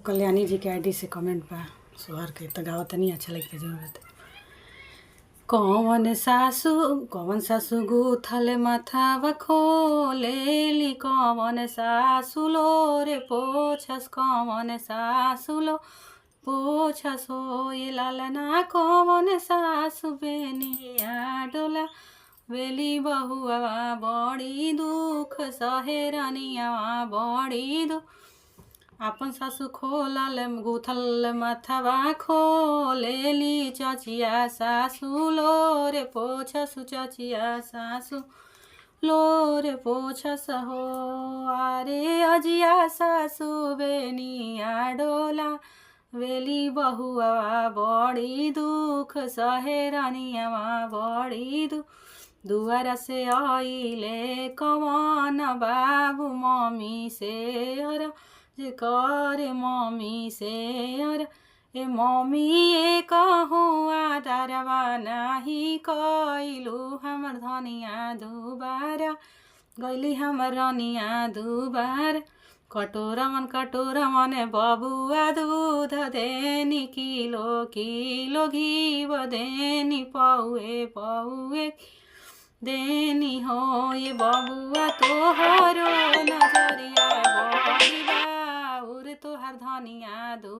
कल्याणी जी के आईडी से कमेंट बा सोहर के त गावतनी, अच्छा लगी त जरूर बताई। कौन सासु, कौन सासु गुथल माथावा खोलेली, कौन सासु लोरे पोछस, कौन सासु लो पोछस हो ये लालना, कौन सासु बेनिया डोला वेली बहुआ बड़ी दुख सहेरनिया बड़ी दुख। आपन सासु खोलल गुथल माथवा खोलेली, चचिया सासु लोरे पोछसु, चचिया सासु लोरे पोछस हो। अरे अजिया सासु बेनिया डोला वेली बहुआ बड़ी दुख सहेरनिया बड़ी दुख। दुआरा से आइले कवन बाबू मम्मी से अर जे करे मम्मी से अर ए मम्मी ए कहूँ आदरवा नाही कइलू, हमर धनिया दुबारा गइली, हमर रनिया दुबार। कटोरवन कटोरवन बबुआ दूध देनी, किलो किलो घी देनी, पौए पौए देनी हो। ये बबुआ तोहरो नजरिया बड़ी बाउर, तोहर धनिया दू